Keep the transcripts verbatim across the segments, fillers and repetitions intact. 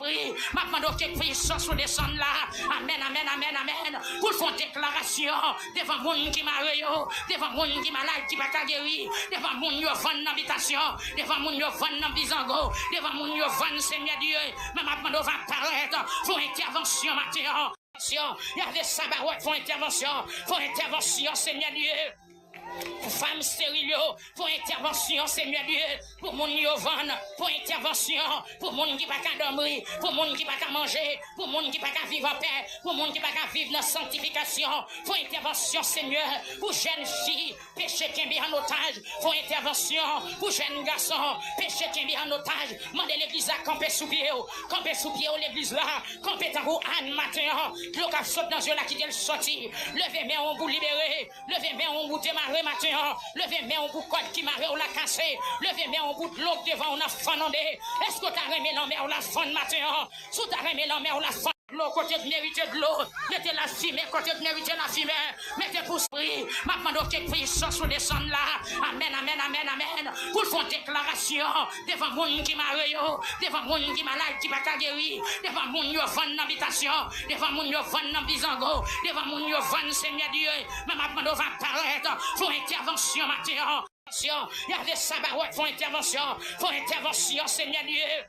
Pri, m ap mande w ke pwisans ou desann la. Amèn, amèn, amèn, amèn. Pou l fè yon deklarasyon devan moun ki mare yo, devan moun ki malad ki pa ka geri, devan moun yo vann nan bitasyon, devan moun yo vann nan bizango, devan moun yo vann, Senyè Dye. Men m ap mande w va parèt, fè yon entèvansyon maten an. Yave Sabaot, fè yon entèvansyon, fè yon entèvansyon, Senyè Dye. Pou fanm esteril yo, fè yon entèvansyon, Senyè Dye. Pou moun yo vann, fè yon entèvansyon. Pou moun ki pa ka dòmi, pou moun ki pa ka manje, pou moun ki pa ka viv anpè, pou moun ki pa ka viv nan sanktifikasyon, fè yon entèvansyon, Senyè. Pou jèn fi, peche kenbe an otaj, fè yon entèvansyon. Pou jèn gason, peche kenbe an otaj, mande legliz la kanpe sou pye w, kanpe sou pye w legliz la, kanpe tankou Ann maten an, dlo k ap sot nan zye l la kite l soti, leve men w pou libere. Leve men w pou demare maten an. Leve men w pou kòd ki mare w la kase. Leve men w pou dlo k devan w nan fann ande. Èske w ta renmen lanmè w la fann maten an? Si w ta renmen lanmè w la fann dlo kote k merite dlo, mete lafimen kote k merite lafimen. Mete pou pri. M ap mande w ke pwisans ou desann la. Amèn, amèn, amèn, amèn. Pou l fè yon deklarasyon devan moun ki mare yo, devan moun ki malad ki pa ka geri, devan moun yo vann nan bitasyon, devan moun yo vann nan bizango, devan moun yo vann, Senyè Dye. Men m ap mande w va parèt, fè yon entèvansyon maten an. Yave Sabaot, fè yon entèvansyon, fè yon entèvansyon, Senyè Dye.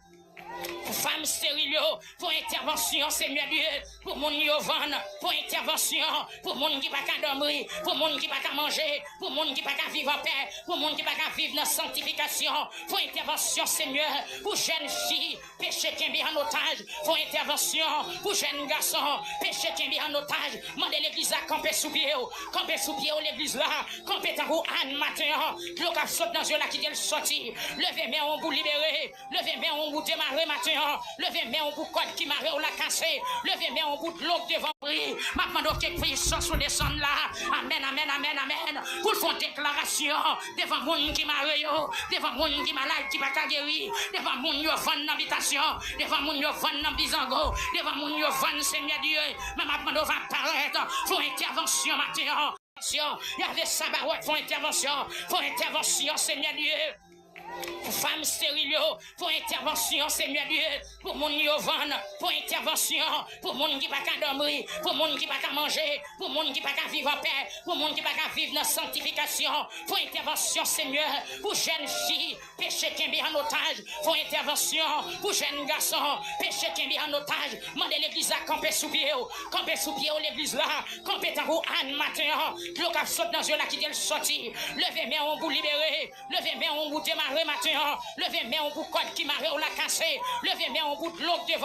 Pou fanm esteril yo, fè yon entèvansyon, Senyè Dye. Pou moun yo vann, fè yon entèvansyon. Pou moun ki pa ka dòmi, pou moun ki pa ka manje, pou moun ki pa ka viv anpè, pou moun ki pa ka viv nan sanktifikasyon, fè yon entèvansyon, Senyè. Pou jèn fi, peche kenbe an otaj, fè yon entèvansyon. Pou jèn gason, peche kenbe an otaj, mande legliz la kanpe sou pye w, kanpe sou pye w legliz la, kanpe tankou Ann maten an, dlo k ap sot nan zye l la kite l soti, leve men w pou libere, leve men w pou demare maten an, leve men w pou kòd ki mare w la kase, leve men w pou dlo k devan pri. M ap mande w ke pwisans ou desann la. Amèn, amèn, amèn, amèn. Pou l fè yon deklarasyon devan moun ki mare yo, devan moun ki malad ki pa ka geri, devan moun yo vann nan bitasyon, devan moun yo vann nan bizango, devan moun yo vann, Senyè Dye. Men m ap mande w va parèt, fè yon entèvansyon maten an. Yave Sabaot, fè yon entèvansyon, fè yon entèvansyon, Senyè Dye. Pou fanm esteril yo, fè yon entèvansyon, Senyè Dye. Pou moun yo vann, fè yon entèvansyon. Pou moun ki pa ka dòmi, pou moun ki pa ka manje, pou moun ki pa ka viv anpè, pou moun ki pa ka viv nan sanktifikasyon, fè yon entèvansyon, Senyè. Pou jèn fi, peche kenbe an otaj, fè yon entèvansyon. Pou jèn gason, peche kenbe an otaj, mande legliz la kanpe sou pye w, kanpe sou pye w legliz la, kanpe tankou Ann maten an, dlo k ap sot nan zye l la kite l soti, leve men w pou libere, leve men w pou demare maten an, leve men w pou kòd ki mare w la kase, leve men w pou dlo k devan